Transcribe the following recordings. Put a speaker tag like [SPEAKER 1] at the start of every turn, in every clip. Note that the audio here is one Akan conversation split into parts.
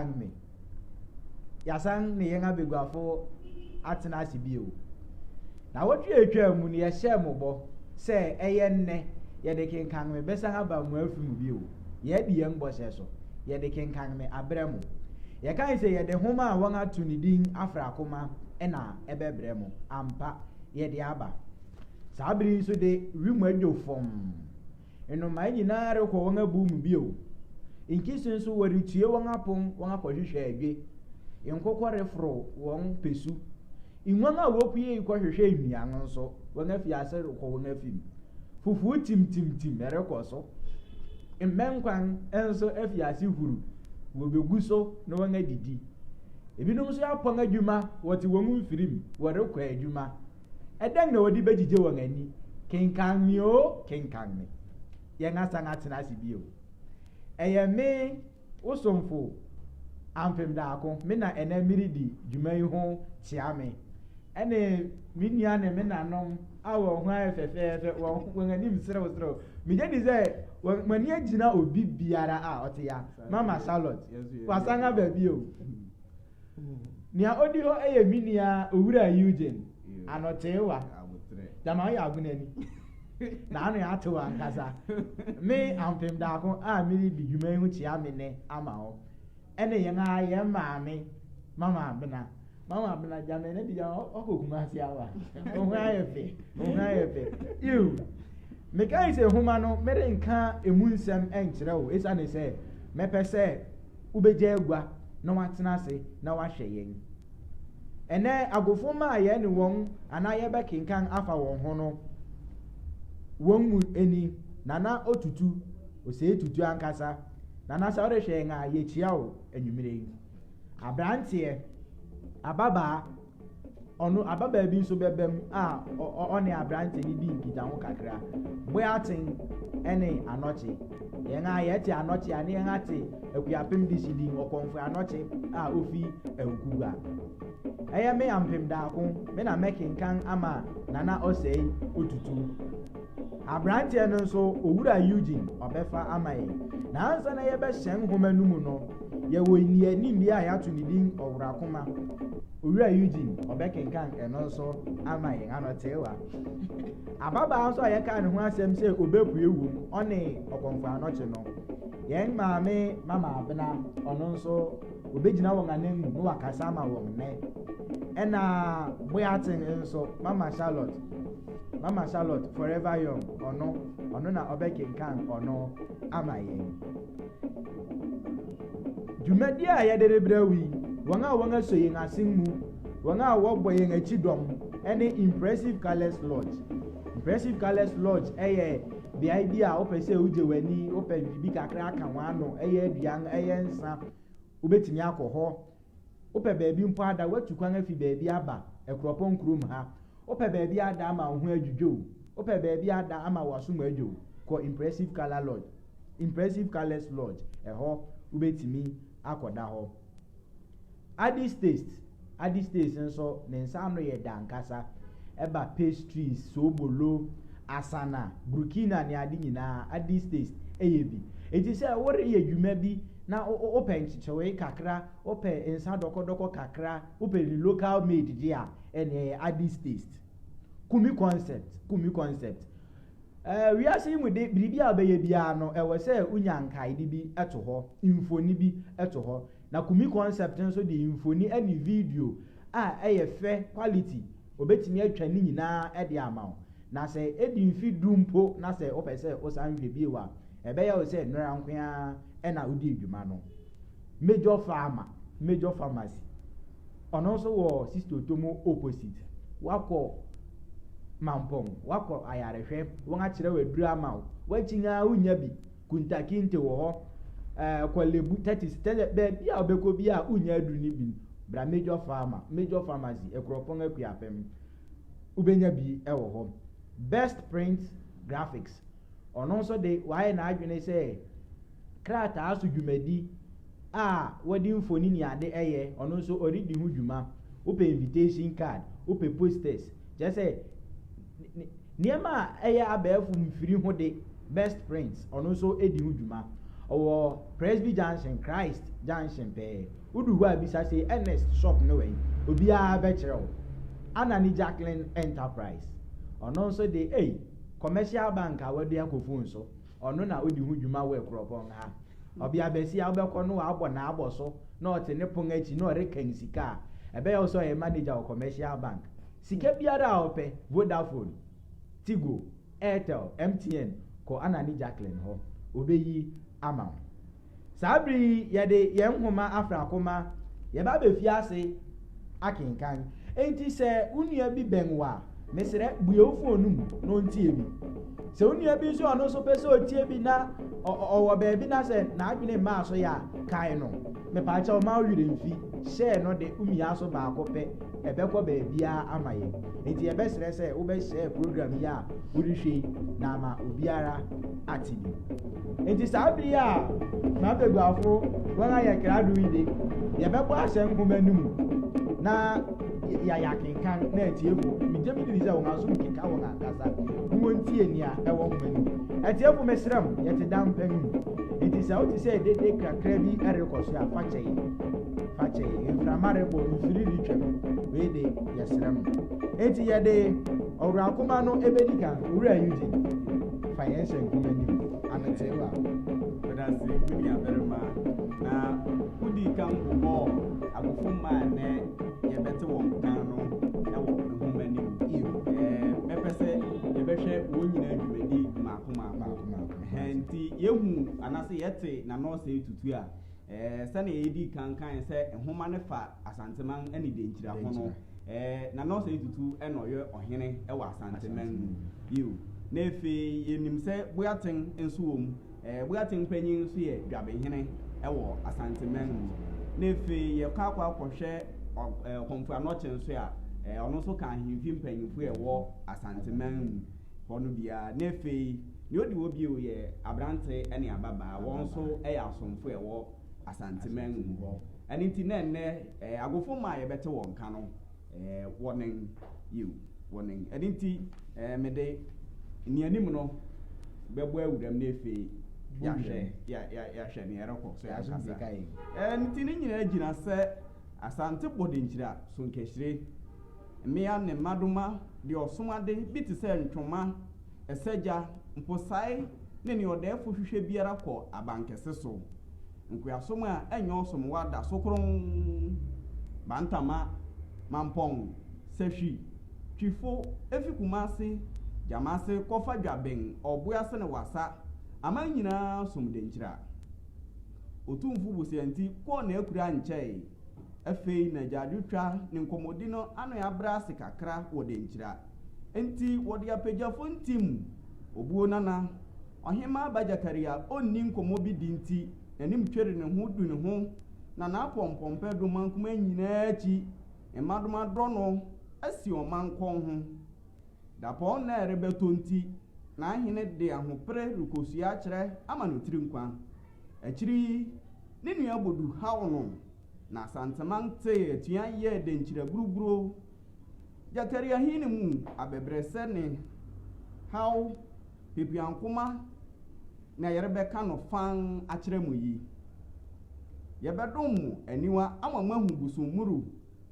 [SPEAKER 1] Kenkan Me. Yɛasan ne yɛn abaguafo atena ase bio. Nnawɔtwe a etwaa mu no, yɛhyɛɛ mo bɔ sɛ ɛyɛ nnɛ yɛde Kenkan Me bɛsan aba mo afi mu bio. Yɛadi yɛn bɔhyɛ so. Yɛde Kenkan Me abrɛ mo. Yɛkae sɛ yɛde nhoma a wɔato ne din Afrakoma na ɛbɛbrɛ mo. Ampa, yɛde aba. Saa bere yi nso de, wim adwo fɔmm. Nnomaa nyinaa rekɔ wɔn abuw mu bio. Nkisi nso wɔretue wɔn apon wɔn akɔhwehwɛ adwe. Nkokɔ reforo wɔn pesu. Nguan a wɔpue kɔhwehwɛ nnuan nso, wɔn afi ase rekɔ wɔn afi mu. Fufuw timtimtim rekɔ so. Mmɛnkwan nso afi ase huru. Wɔbegu so na wɔadidi. Ebinom nso apɔn adwuma, wɔte wɔn mfirim, wɔrekɔ adwuma. Ɛdɛn na wɔde bɛgyigye wɔn ani? Kenkan me oo, kenkan me. Yɛn asan atena ase bio. Ɛyɛ me, wo somfo Ampem Daako, me na ɛnɛ meredi dwuma yi ho kyea me. Ɛne me nua ne me nanom a wɔn ho ayɛ fɛfɛɛfɛ, wɔn wɔn anim serewserew. Megye di sɛ wɔn wɔn ani agyina obi biara a ɔte ya. Mama Charlotte, wasan aba bio. Nea odi hɔ yɛ me nua Owura Eugene Anoteewa. Gyama ɔyɛ agonani. N'ano yɛ atew ankasa. Me ampem daako a meredi dwuma yi ho kyia me nɛ ama wo. Ɛne yɛn ara yɛn maame Mama Abena. Mama Abena gyama ɛnɛ de gyama ɔkɔ Kumasi aba. Wo ho ayɛ fɛ. Wo ho ayɛ fɛ. Ew. Mekae sɛ nhoma no merenka emu nsɛm nkyerɛ wo esiane sɛ mɛpɛ sɛ wobegya agua na wɔatena ase na wɔahwɛ yɛn. Ɛnnɛ, agofomma a yɛne wɔn anaa yɛbɛkenkan afa wɔn ho no, wɔn mu ni, Nana Otutu, Osei Tutu ankasa. Nana, sɛ worehwɛ yɛn a, yɛkyia wo anwummere yi. Aberanteɛ, ababaa, Ɔno, ababaa bi nso bɛba mu a ɔne aberante no di nkitaho kakra. Boaten ne Anɔkye. Yɛn a yɛte Anɔkye a ne yɛn ate Akuapem de si din Ɔkɔmfo Anɔkye a ofi Awukugua. Ɛyɛ me Ampem Daako, me na mɛkenkan ama Nana Ɔsɛe Otutu. Aberanteɛ no nso, Owura Eugene, ɔbɛfa ama yɛn. Na ansa na yɛbɛhyɛn nhoma no mu no, yɛwɔ nnianim bi a yɛato ne din Ɔworakoma. Owura Eugene, ɔbɛkenkan ɛno nso ama yɛn anɔteewa. Ababaa nso a yɛkaa ne ho asɛm sɛ obepue wom, ɔne Ɔkɔmfo Anɔkye no. Yɛn maame Mama Abena, ɔno nso obegyina wɔn ananmu na wakasa ama wɔn nnɛ. Ɛna Boateng nso, Mama Charlotte, Mama Charlotte Forever Young, ɔno, ɔno na ɔbɛkenkan ɔno ama yɛn. Dwumadi a yɛde rebrɛ wo yi, wɔn a wɔasɔ yɛn asen mu, wɔn a wɔbɔ yɛn akyi dɔm ne Impressive Colours Lodge. Impressive Colours Lodge yɛ beae bi a wopɛ sɛ wogye w'ani, wopɛ biribi kakra aka w'ano, ɛyɛ aduan, ɛyɛ nsa, wobɛtumi akɔ hɔ. Wopɛ baabi mpo ada, woatu kwan afi baabi aba Akuropɔn kurom ha, wopɛ baabi ada ama wo ho adwudwo wo, wopɛ baabi ada ama w'asom adwo wo, kɔ Impressive Colour Lodge. Impressive Colours Lodge, ɛhɔ wobɛtumi akɔda hɔ. Addis Taste, Addis Taste nso ne nsa ano yɛ dɛ ankasa. Ɛba pastries, soobolo, asana, burkina ne ade nyinaa, Addis Taste yɛ bi. Enti sɛ woreyɛ dwuma bi na wopɛ nkyekyewee kakra, wopɛ nsa dɔkɔdɔkɔ kakra, wopɛ ne local made deɛ a, ɛnneɛ ɛyɛ Addis Taste. Kumi Concept, Kumi Concept. Ɛɛ, wiase yi mu de, biribi a wobɛyɛ biara no, ɛwɔ sɛ wunya nkaede bi to hɔ, mfoni bi to hɔ. Na Kumi Concept nso de mfoni ne video a ɛyɛ fɛ, quality, obetumi atwa ne nyinaa de ama wo. Na sɛ edi mfe du mpo na sɛ wopɛ sɛ wosan hwɛ bio a, ɛbɛyɛ wo sɛ nnora nko ara na wodii dwuma no. Major Pharma, Major Pharmacy. Ɔno nso wɔ Sister Otomo opposite. Wakɔ Mampong, wakɔ ayarehwɛ, wɔn akyerɛ wo aduru ama wo. Wakyin ara wonya bi. Kunta Kinte wɔ hɔ, ɛɛ Korle-Bu, 30, kyerɛ sɛ baabi a wobɛkɔ bi a wonya aduru no bi no, bra Major Pharma, Major Pharmacy, Akuropɔn Akuapem. Wobɛnya bi wɔ hɔ. Best Print Graphics, ɔno nso de wayɛ n'adwene sɛ krataa so dwumadi a wɔde mfoni ne ade yɛ, ɔno nso ɔredi ho dwuma. Wopɛ invitation card, wopɛ posters, kyerɛ sɛ nneɛma a ɛyɛ abɛɛfo mfiri ho de, Best Print, ɔno nso di ho dwuma. Ɔwɔ Presby Junction, Christ Junction pɛɛ. Wodu hɔ a bisa se Ernest shop no wɛn? Obiara bɛkyerɛ wo. Anani Jacqueline Enterprise. Ɔno nso de ei, Commercial Bank a wɔde akɔ phone so. Ɔno na odi ho dwuma wɔ Akuropɔn ha. Ɔbea basia a wobɛkɔ no wabɔ n'abɔso na ɔte ne pon akyi na ɔrekan sika a, ɛbɛyɛ wo sɛ ɔyɛ manager wɔ Commercial Bank. Sika biara a wopɛ, Vodafone, Tigo, Airtel, MTN, kɔ Anani Jacqueline hɔ. Obeyi ama wo. Saa bere yi yɛde yɛn nhoma Afrakoma yɛba abefi ase akenkan. Enti sɛ wo nua bi bɛn wo a, mesrɛ bue wo fon no mu na ontie bi. Sɛ wo nua bi nso ɔno nso pɛ sɛ otie bi na ɔwɔ baabi na sɛ n'adwene mmaa so yɛ a, kae no. Mepaakyɛw mma wo werɛ mfi, hyɛɛ no de wumia so baako pɛ, ɛbɛkɔ baabiara ama yɛn. Enti yɛbɛsrɛ sɛ wobɛhyɛɛ program yi a worehwɛ yi na ama obiara ate bi. Enti saa bere yi a m'abaguafo wɔn ayɛ krado yi de, yɛbɛbɔ ahyɛ nhoma no mu na yɛayɛ akenkan na atiefo, megye me di sɛ wɔn asom keka wɔn ankasa na wɔntie nea ɛwɔ nhoma no mu. Atiefo mesrɛ mo, yɛte dan pa no mu. Enti sɛ wote sɛ dede kakra bi rekɔ so a, fa kyɛ yɛn. Fa kyɛ yɛn. Mframa rebɔ, mfiri retwam. Wei de, yɛsrɛ mo. Enti yɛde Ɔwurakoma no ebedi kan, Owura Eugene, fa yɛn hyɛ nhoma no mu. Ametewa.
[SPEAKER 2] Medase me nuabarima. Na wodii kan bobɔɔ agofo mma a nnɛ yɛbɛte wɔn nka no wɔ nhoma no mu. Ɛɛ, mɛpɛ sɛ yɛbɛhwɛ wɔn nyinaa dwumadi mmaako mmaako. Ɛhɛn, nti yɛhu anaasɛ yɛte Nanɔɔsɛe Tutu a, ɛɛ, sɛnea yɛdii kan kae sɛ nhoma no fa Asanteman ne Denkyira ho no, Ɛɛ, Nana Osei Tutu na ɔyɛ ɔhene wɔ Asanteman mu. Yiw. Na afei yɛnim sɛ Boateng nso wɔ mu. Ɛɛ, Boateng panyin nso yɛ Dwabehene wɔ Asanteman mu. Na afei yɛkɔ akɔ akɔhwɛ Ɔkɔmfo Anɔkye nso a, ɛɛ, ɔno nso ka ahemfi mpanyimfo a ɛwɔ Asanteman mu hɔ no biara. Na afei nea odi hɔ bio yɛ aberante ne ababaa. Wɔn nso yɛ asomfo a ɛwɔ Asanteman mu hɔ. Ɛno nti na ɛnnɛ eh, agofo mma a yɛbɛte wɔn nka no eh, wɔnen, yiw, wɔnen. Ɛno nti eh, mede nnianim no bɛbɔ awuram na afei yɛahwɛ yɛahwɛ nea ɛrekɔ so ankasa. Ɛno nti ne nyinaa gyina sɛ Asante bɔ denkyira so nkahyire. Mmea ne mmadoma de ɔsom ade bi te sɛ ntwoma, ɛsɛgya, mposae ne nea ɔdɛɛfo hwehwɛ biara kɔ abankɛse so. Nkoasom a ɛnyɛ ɔsom wa da so kronn. Bantama, Mampɔn, Sahwi, Twifo, efi Kumase, Gyamase kɔfa Dwaben, Ɔboase ne Wasa, aman nyinaa som Denkyira. Otumfo Boseanti kɔɔ n'akura nkyɛe. Afei na gyaadwotwa ne nkɔmmɔdi no ano abrɛ ase kakra wɔ Denkyira. Enti wɔde apagyafo ntim, Obuo Nana, Ɔhemmaa Bagyakari a onni nkɔmmɔ bi di nti, n'anim tweri ne ho du ne ho, na n'apɔmpɔmpɛ domankoma nyinaa akyi, mmadoma dɔ no asi ɔmankɔn ho. Dapɔn nna a ɛrebɛtɔ nti, n'ahene de ahopere rekosua akyerɛ ama no tiri nkwa. Akyiri yi, ne nua Bodu haw no, na Asanteman tee atua yɛɛ dɛnkyira buruburo. Gyakari ahene mu abɛbrɛsɛ ne haw Peduankoma na yɛrebɛka no fann akyerɛ mo yi. Yɛbɛdom mo aniwa ama moahu Bosommuru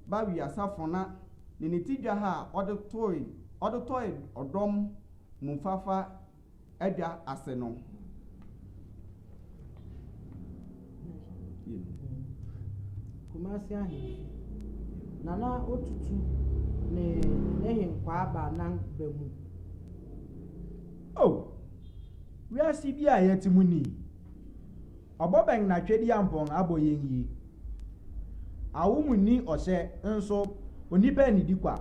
[SPEAKER 2] ba Wiasafona ne ne ti dwaha a ɔde toe ɔde tɔe ɔdɔm mu fafa adwa ase no.
[SPEAKER 3] Kumasi Ahemfi. Nana Otutu ne ne henkwaa baanan ba mu.
[SPEAKER 1] Oh, wiase bi a yɛte mu ni. Ɔbɔ bɛn na Twedeampɔn abɔ yɛn yi? Awo mu nni ɔhyɛ nso onipa annidi kwa,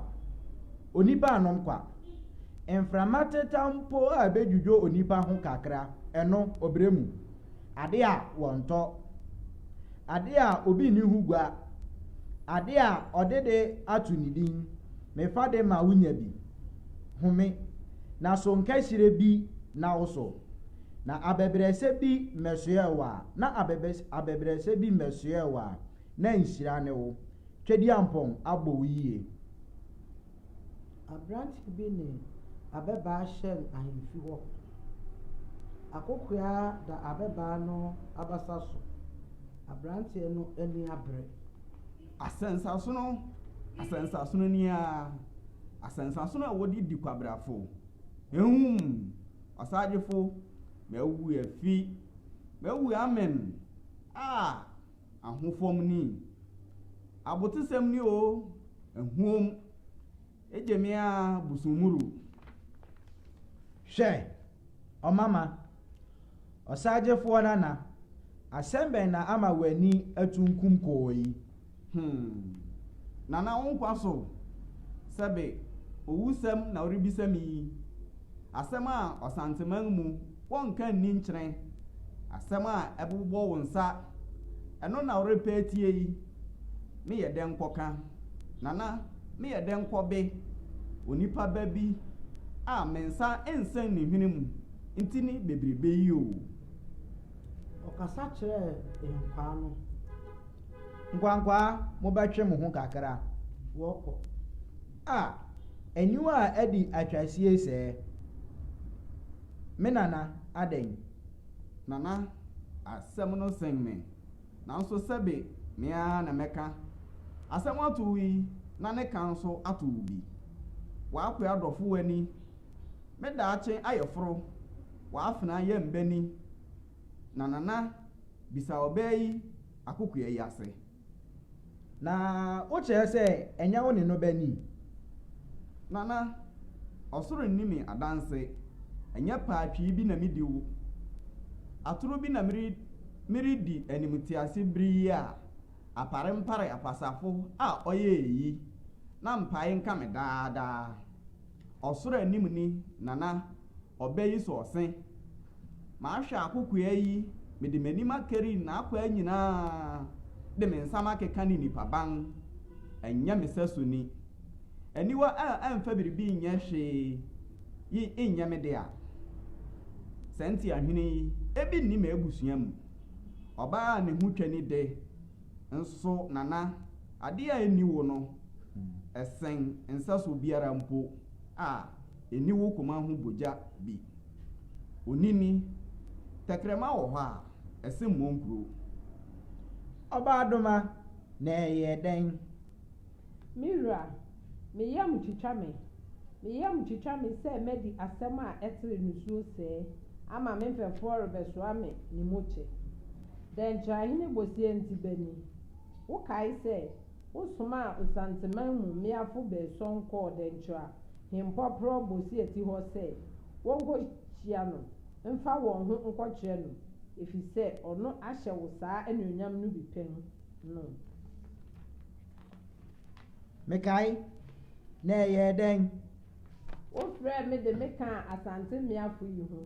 [SPEAKER 1] onipa annom kwa. Mframa teta mpo a ɛbɛdwudwo onipa ho kakra, ɛno, ɔbrɛ mu. Ade a wɔntɔ. Ade a obi nni ho gua. Ade a ɔde de ato ne din, mefa de ma wo nya bi. Home, na so nkahyire bi na wo so? Na abɛbrɛsɛ bi mmɛsoɛɛ wo a, na abɛbrɛsɛ bi mmɛsoɛɛ wo a, na nhyira ne wo. Tweduampɔn abɔ wo yie.
[SPEAKER 3] Aberante bi ne ababaa hyɛn ahemfi hɔ. Akokoaa da abɛbaa no abasa so. Aberanteɛ no ani abere.
[SPEAKER 2] Asɛnsasono, asɛnsasono ni ara. Asɛnsasono a wɔde di kwabrafo. Ehumm! Ɔsagyefo, mawu afi. Mawu amen. Ah! Ahofam ni. Abotesɛm ni o, ahuom. Egye me ara bosommuru.
[SPEAKER 1] Hwɛ! Ɔmama, Ɔsagyefoɔ Nana, asɛm bɛn na ama w'ani atunkum kɔɔ yi?
[SPEAKER 2] Hmm. Nana wo nkwa so? Sɛbe, owusɛm na worebisa me yi? Asɛm a Ɔsanteman mu wɔnka nni nkyene, asɛm a ɛbobɔ wo nsa, ɛno na worepɛ atie yi? Meyɛ dɛn nkɔka? Nana, meyɛ dɛn nkɔbe onipa ba bi a me nsa nsen ne hwene mu nti ne bebrebe yi o?
[SPEAKER 3] Ɔkasa kyerɛɛ nkwaa no.
[SPEAKER 1] Nkwankwaa, mobɛtwe mo ho kakra.
[SPEAKER 3] Wɔkɔ.
[SPEAKER 1] A, aniwa a adi atwasie sɛɛ. Me nana, adɛn?
[SPEAKER 2] Nana, asɛm no sen me. Nanso sɛbe me ara na mɛka. Asɛm ato wo yi, na ne ka nso ato wo bi. W'akoa dɔfo w'ani, me daakye ayeforo, w'afenaa yam bani. Na Nana, bisa ɔbaa yi akokoa yi ase.
[SPEAKER 1] Na wokyerɛ sɛ ɛnyɛ wo ne no bani?
[SPEAKER 2] Nana, ɔsoro nni me adanse, ɛnyɛ paatwii bi na midi wo. Atoro bi na meredi animtease bere yi a aparempare apasafo a ɔyɛ eyi, na mpae nka me daa daa. Ɔsoro anim ni, Nana, ɔbɛ yi so ɔse. Mahwɛ akokoa yi, mede m'anim akari n'akwaa nyinaa, de me nsa makeka ne nipaban. Ɛnyɛ me sɛso ni. Aniwa a ɛmfa biribi nyɛ hwee yi nyɛ me dea. Sɛ nteahwene yi, ebi nni m'abusua mu. Ɔbaa a ne ho twa ni de, nso Nana, ade a enni wo no, ɛsen nsɛso biara mpo a enni wo koma ho bogya bi. Onini, tɛkrɛma wɔ hɔ a, ɛsen mmɔnkuro.
[SPEAKER 1] Ɔbaadoma, na ɛyɛɛ dɛn?
[SPEAKER 4] Me wura, me yam twitwa me. Me yam twitwa me sɛ madi asɛm a ɛtere nusuo sɛɛ ama me mfɛfoɔ rebɛsoa me ne mu kyɛ. Dɛnkyerɛahene Bosia nti bani. Wokae sɛ wosomaa Osanteman mu mmeafo baasɔn kɔɔ Dɛnkyerɛ hempɔporɔ Bosiati hɔ sɛ wɔnkɔhyia no mfa wɔn ho nkɔkyerɛ no, efisɛ ɔno ahyɛ wo saa anuonyam no bi pɛn no.
[SPEAKER 1] Mekae, na ɛyɛɛ dɛn?
[SPEAKER 4] Wofrɛɛ me de me kaa Asante mmeafo yi ho.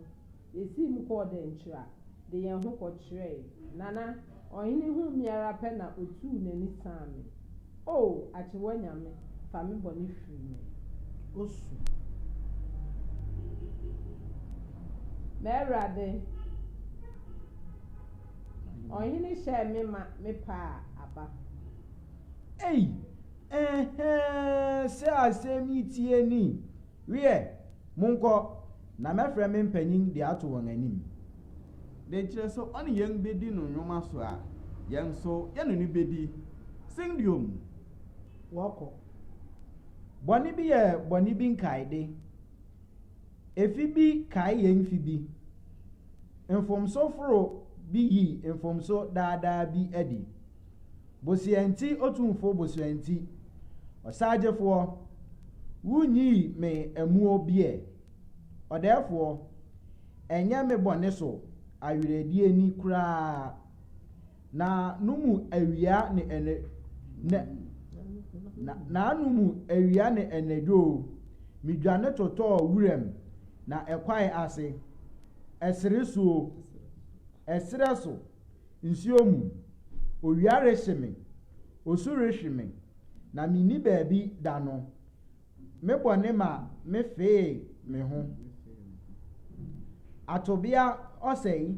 [SPEAKER 4] Yesiim kɔɔ Dɛnkyira de yɛn ho kɔkyerɛe. Nana, ɔhene huu me ara pɛ na otuu n'ani saa me. O, Akyewa Nyame, fa me bɔne firi me.
[SPEAKER 3] Osu.
[SPEAKER 4] M'Awurade, ɔhene hyɛɛ me ma mepaa aba.
[SPEAKER 1] Ei! Ɛhɛɛ, sɛ asɛm yi tie ni! Wiɛ, monkɔ, na mɛfrɛ me mpanyin de ato wɔn anim.
[SPEAKER 2] De kyerɛ sɛ ɔne yɛn bedi no nnwuma so a, yɛn nso yɛne no bedi. Singdiom.
[SPEAKER 3] Wɔkɔ.
[SPEAKER 1] Bɔne bi yɛ bɔne bi nkaede. Efi bi kae yɛn fi bi. Mfomso foro bi yi mfomso daadaa bi adi. Boseanti Otumfo Boseanti, Ɔsaagyefoɔ, wonyii me amuo biɛ? Ɔdɛɛfoɔ, ɛnyɛ me bɔne so awerɛdie ni koraa, na no mu awia ne ɛnɛ, na, na, n'ano mu awia ne anadwo o, medwane totɔɔ wuram na ɛkwae ase, ɛsere so o, ɛserɛ so, nsuo mu. Owia rehye me, osu rehwe me, na menni baabi da no. Me bɔne ma mefee me ho. Atobea ɔsɛe,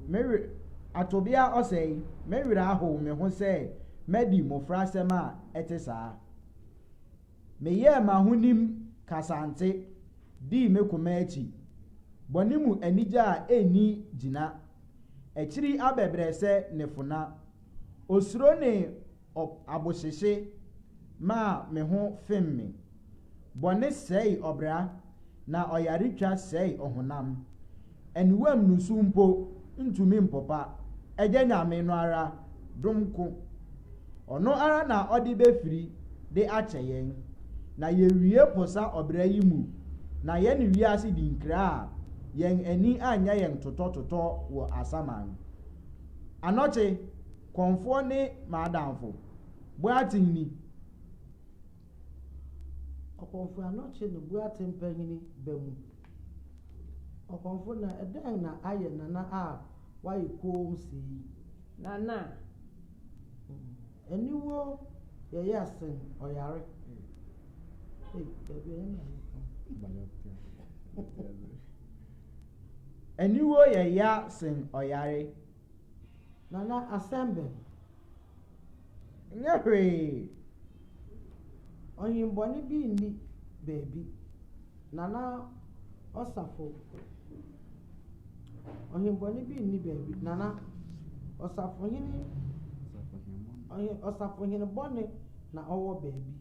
[SPEAKER 1] me we atobea ɔsɛe, me werɛ ahow me ho sɛ madi mmofrasɛm a ɛte saa. Meyɛɛ m'ahonim kasante dii me koma akyi. Bɔne mu anigye a enni gyina. Akyiri abɛbrɛsɛ ne fona. Osuro ne abohyehye maa me ho fem me. Bɔne sɛe ɔbra, na ɔyaretwa sɛe ɔhonam. Aniwam nusu mpo ntumi mpopa Agya Nyame no ara dom ko. Ɔno ara na ɔde befiri de akyɛ yɛn. Na yewie posa ɔbra yi mu na yɛne wiase di nkra a, yɛn ani anyɛ yɛn totɔtotɔ wɔ asaman. Anɔkye, kɔmfoɔ ne m'adamfo, Boateng ni.
[SPEAKER 3] Ɔkɔmfo Anɔkye ne Boateng panyin ba mu. Ɔkɔmfo, na ɛdɛn na ayɛ Nana a wayɛ komm sɛɛ yi?
[SPEAKER 4] Nana.
[SPEAKER 3] Aniwuo yɛ ya sen ɔyare. Ei, dabi, ɛnyɛ na meka.
[SPEAKER 1] Aniwuo yɛ ya sen ɔyare.
[SPEAKER 3] Nana, asɛm bɛn?
[SPEAKER 1] Nyɛ hwee.
[SPEAKER 3] Ɔhembɔne bi nni baabi. Nana ɔsafo. Ɔhembɔne bi nni baabi. Nana ɔsafohene ɔhe ɔsafohene bɔne na ɔwɔ baabi.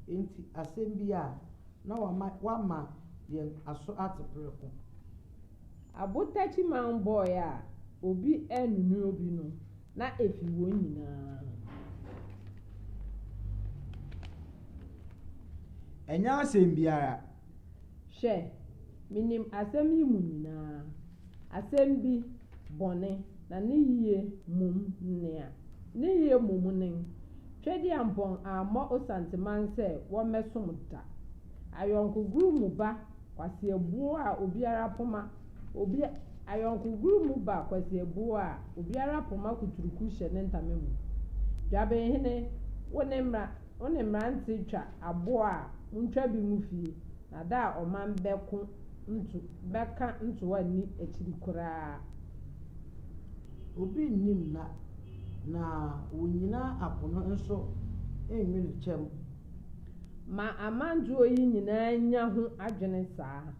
[SPEAKER 3] Enti asɛm bi a na wama wama yɛn aso ate prɛko.
[SPEAKER 4] Abotakyiman bɔe a obi annunu obi no, na efi wɔn nyinaa.
[SPEAKER 1] Ɛnyɛ asɛm biara.
[SPEAKER 4] Hwɛ, minim asɛm yi mu nyinaa. Asɛm bi, bɔne, na ne yiye mmom nea, ne yiye mmom nen. Tweaduampɔn ammɔ Osanteman sɛ wɔmmɛsom da. Ayɔnkoguru mu ba Kwasiabuo a obiara poma, obi, Ayɔnkoguru mu ba Kwasiabuo a obiara poma kuturuku hyɛ ne ntama mu. Dwabenhene, wo ne mmra, wo ne mmerante twa aboɔ a montwa bi ngu fie, na da a ɔman bɛko nto, bɛka ntoa nni akyiri koraa.
[SPEAKER 3] Obi nnim nna, na wonnyina akono nso nnwene kyɛm.
[SPEAKER 4] Ma amantoɔ yi nyinaa nya ho adwene saa.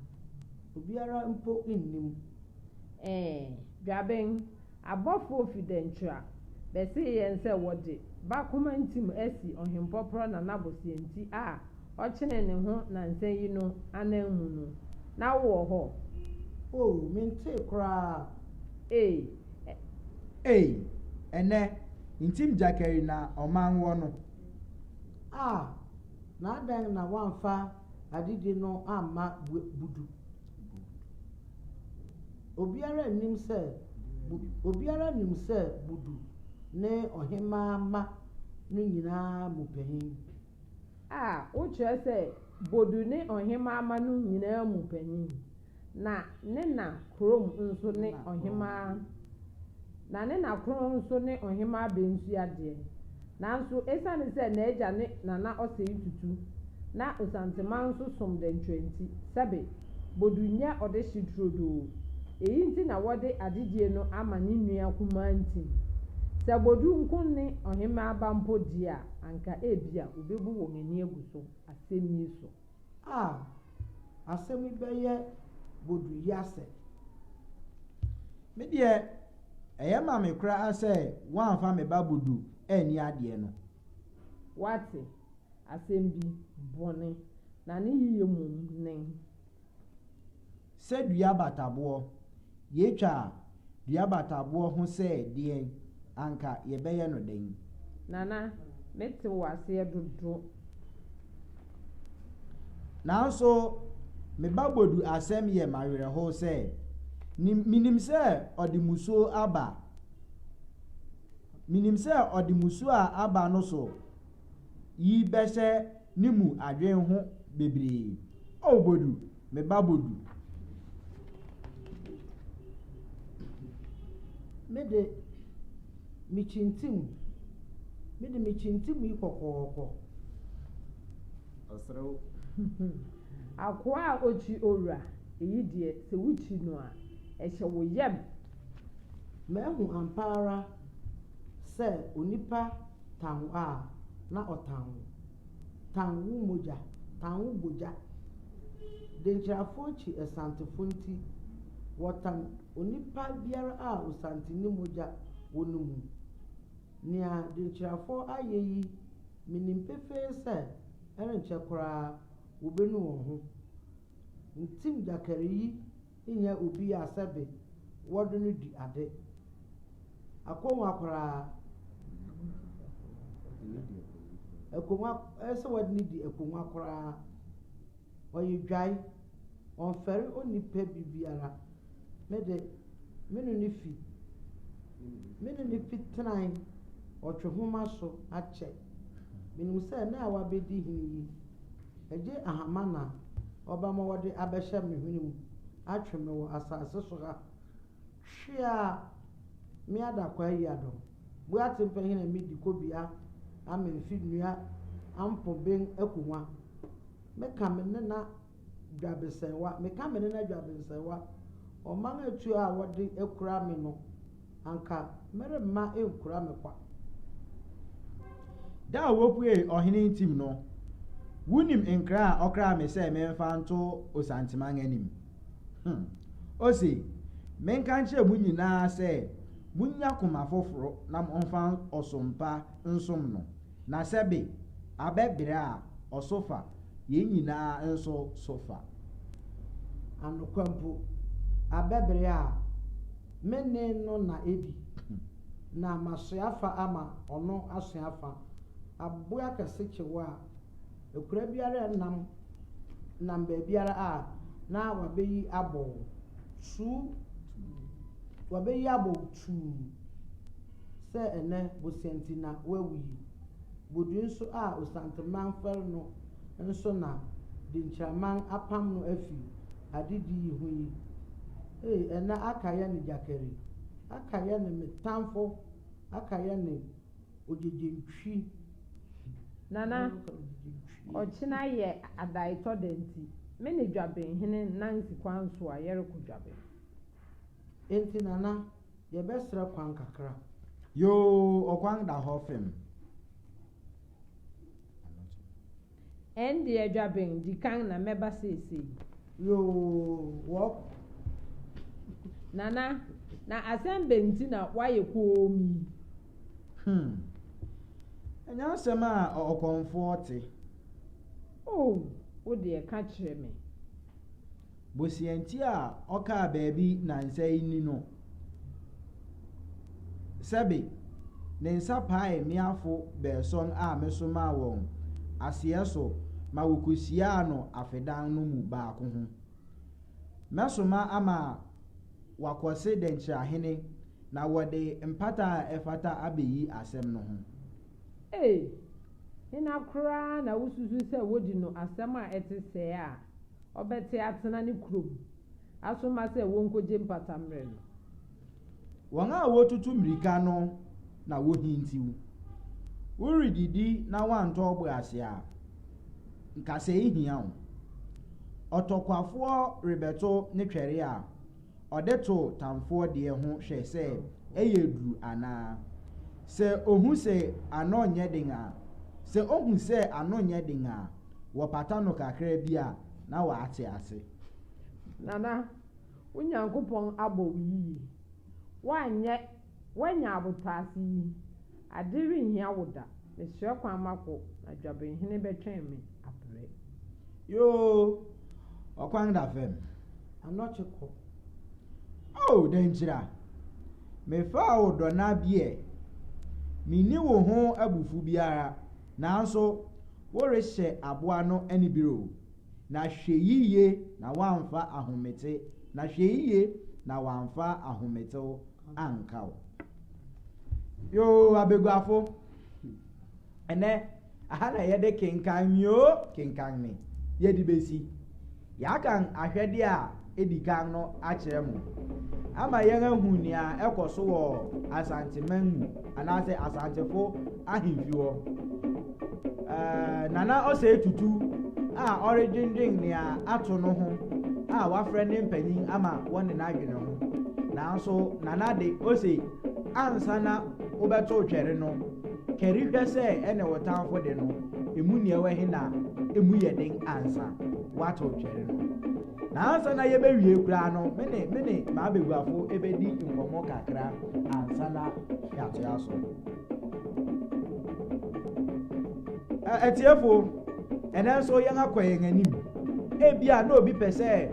[SPEAKER 3] Obiara mpo nnim.
[SPEAKER 4] Ɛɛ, Dwaben, abɔfoɔ fi Dankyira bɛsee yɛn sɛ wɔde Bakoma ntim asi Ɔhempɔporɔ Nana Boseanti a ɔkyenee ne ho nansa yi no ananmu no. Na wowɔ hɔ?
[SPEAKER 3] Oh, mentee koraa.
[SPEAKER 4] Ei, ɛ.
[SPEAKER 1] Ei, ɛnnɛ, ntim gyakari na ɔman wɔ no.
[SPEAKER 3] A, na adɛn na woamfa adedi no amma Budu? Obiara nnim sɛ obiara nim sɛ Budu ne ɔhemmaa mma no nyinaa mu panyin.
[SPEAKER 4] A, wokyerɛ sɛ Bodu ne ɔhemmaa mma no nyinaa mu panyin? Na ne na Krom nso ne ɔhemmaa Na ne na Kron nso ne ɔhemmaa Bensua deɛ. Nanso esiane sɛ n'agya ne Nana Osei Tutu na Osanteman nso som dɛnkyerɛ nti, sɛbe, Bodu nyɛ ɔdehye turodoo. Eyi nti na wɔde adedie no ama ne nua kumaa Ntim. Sɛ Bodu nko ne ɔhemmaa ba mpo deɛ a, anka ebia wobebu wɔn ani agu so asɛm yi so.
[SPEAKER 3] A, asɛm yi bɛyɛ Bodu yasɛ.
[SPEAKER 1] Me deɛ, ɛyɛ ma me koraa sɛ woamfa me ba Bodu anni adeɛ no.
[SPEAKER 4] Woate, asɛm bi, bɔne, na ne yiye mmom nen.
[SPEAKER 1] Sɛ dua bataboɔ, yɛtwa dua bataboɔ ho sɛ deɛn, anka yɛbɛyɛ no dɛn?
[SPEAKER 4] Nana, mete wo aseɛ dodo.
[SPEAKER 1] Nanso me ba Bodu asɛm yɛ m'awerɛhow sɛ, nim, minim sɛ ɔde mmusuo aba, minim sɛ ɔde mmusuo a aba no so yi bɛhyɛ ne mu adwen ho bebree. O Bodu, me ba Bodu.
[SPEAKER 3] Me de, mikyintim, me de mikyintim yi kɔkɔɔkɔ.
[SPEAKER 2] Ɔserew.
[SPEAKER 4] Akoa a okyi owura, eyi deɛ, sɛ wokyi no a, ɛhyɛ wo yam.
[SPEAKER 3] Mahu ampa ara sɛ onipa tan wo a, na ɔtan wo. Tan wo mogya, tan wo bogya. Denkyirafoɔ kyi Asantefo nti. Wɔtan onipa biara a Osantene mogya wɔ no mu. Nea Denkyirafoɔ ayɛ yi, menim pefee sɛ ɛrenkyɛ koraa wɔbɛnu wɔn ho. Ntim Gyakari yi nyɛ obi a sɛbe wɔde no di ade. Akonnwa koraa, akonnwa, ɛsɛ sɛ wɔde no di akonnwa koraa. Ɔyɛ dwae, ɔmfɛre onipa biribiara. Me de, me ne no fi, me ne no fi tenae ɔtwehoma so akyɛ. Menim sɛ nna a wabedi hene yi, egye ahama na ɔbɛma wɔde abɛhyɛ me hwene mu atwe me wɔ asase so ha. Tweaa me adakwaa yi adɔ. Boatempɛ hene medi kobea amemfe nnua ampo ben akongua. Meka me nena dwabesɛewa, meka me nena dwabensɛewa, ɔman atuo a wɔde akura me no, anka meremma enkura me kwa.
[SPEAKER 1] Da a wopuee ɔhene ntim no, wunim nkra a ɔkraa me sɛ memfa nto Osanteman anim? Hmm. Ose, Menka nkyerɛ mo nyinaa sɛ munnya koma foforo na momfa ɔsom pa nsom no. Na sɛbe abɛ bere a ɔso fa, yɛn nyinaa nso so fa.
[SPEAKER 3] Anokwa mpo, abɛ bere a me ne no na edi, na masoa fa ama ɔno asoa fa. Aboa kɛse kye wo a, akura biara nam nam baabiara a, na wabeyi abɔ wo tuu, wabeyi abɔ wo tuu. Sɛ ɛnnɛ bosea nti na woawu yi, Bodui nso a Osanteman fɛre no nso na Denkyiraman apam no afi adedi yi ho yi. Ei, ɛnnɛ aka yɛ ne Gyakari, aka yɛ ne me tamfo, aka yɛ ne Ogyegyentwi.
[SPEAKER 4] Nana, ɔkyena yɛ adaetɔ da nti, me ne Dwabenhene Nancy kwan so a yɛrekɔ Dwaben.
[SPEAKER 3] Enti Nana, Yɛbɛsrɛ kwan kakra.
[SPEAKER 1] Yoo, ɔkwan da hɔ fem.
[SPEAKER 4] Ɛndeɛ Dwaben, di kan na mɛba seesei.
[SPEAKER 3] Yoo, wɔkɔ.
[SPEAKER 4] Nana, na asɛm bɛn nti na woayɛ komm yi?
[SPEAKER 1] Hmm. Ɛnyɛ asɛm a ɔkɔmfoɔ te.
[SPEAKER 4] Oh, wo deɛ ka kyerɛ me.
[SPEAKER 1] Bosianti a ɔkaa baabi nnansa yi ni no, sɛbe ne nsa paee mmeafo baasɔn a mesomaa wɔn aseɛ so ma wokohyiaa no afedan no mu baako ho. Mɛsoma ama wɔakɔse dɛnkyerɛahene na wɔde mpata a ɛfata abeyi asɛm no ho.
[SPEAKER 4] Ei! Hena koraa na wususuw sɛ wodi no asɛm a ɛte sɛɛ a ɔbɛte atena ne kurom asoma sɛ wonkogye mpata mmrɛ no?
[SPEAKER 1] Wɔn a wotutu mmirika no na wohintiw. Woredidi na woantɔ wo bo ase a, nkasɛe hia wo. Ɔtɔkwafoɔ rebɛto ne twɛre a, ɔde to tamfoɔ deɛ ho hwɛ sɛ ɛyɛ duru anaa. Sɛ ohu sɛ ano nyɛ den a, sɛ ohu sɛ ano nyɛ den a, wɔpata no kakra bi a, na wate ase.
[SPEAKER 4] Nana, wo Nyankopɔn abɔ wo yiye. Woanyɛ, woanya abotɔase yi, ade renhia wo da. Mesrɛ kwan makɔ, na Dwabenhene bɛtwɛn me abrɛ.
[SPEAKER 1] Yoo, ɔkwan da fam.
[SPEAKER 3] Anɔkye kɔ.
[SPEAKER 1] Oh, Dankyira, mefaa wo dɔ na biɛ. Minni wo ho abufuw biara, nanso worehyɛ aboa no anibere o, na hwɛ yiye na woamfa ahomete, na hwɛ yiye na wamfa ahometew anka wo. Yoo, abaguafo, ɛnɛ aha na yɛde kenkan mi o, kenkan me, yɛde besi. Yɛakan ahwɛde a edi kan no akyerɛ mo ama yɛahu nea ɛkɔ so wɔ Asanteman mu anaasɛ Asantefo ahemfi hɔ. Ɛɛ, Nana Osei Tutu a ɔredwendwen nea ato no ho a wafrɛ ne mpanyin ama wɔne no adwene ho. Nanso Nana de, ose ansa na wobɛtow twɛre no, kari hwɛ sɛ ɛne wo tamfo de no, emu nea ɛwɔ he na emu yɛ den ansa woatow twɛre no. Na ansa na yɛbɛwie koraa no, me ne me ne m'abaguafo bɛdi nkɔmmɔ kakra ansa na yɛatoa so. Atiefo, ɛnɛ nso yɛn akɔ yɛn anim. Ebia na obi pɛ sɛ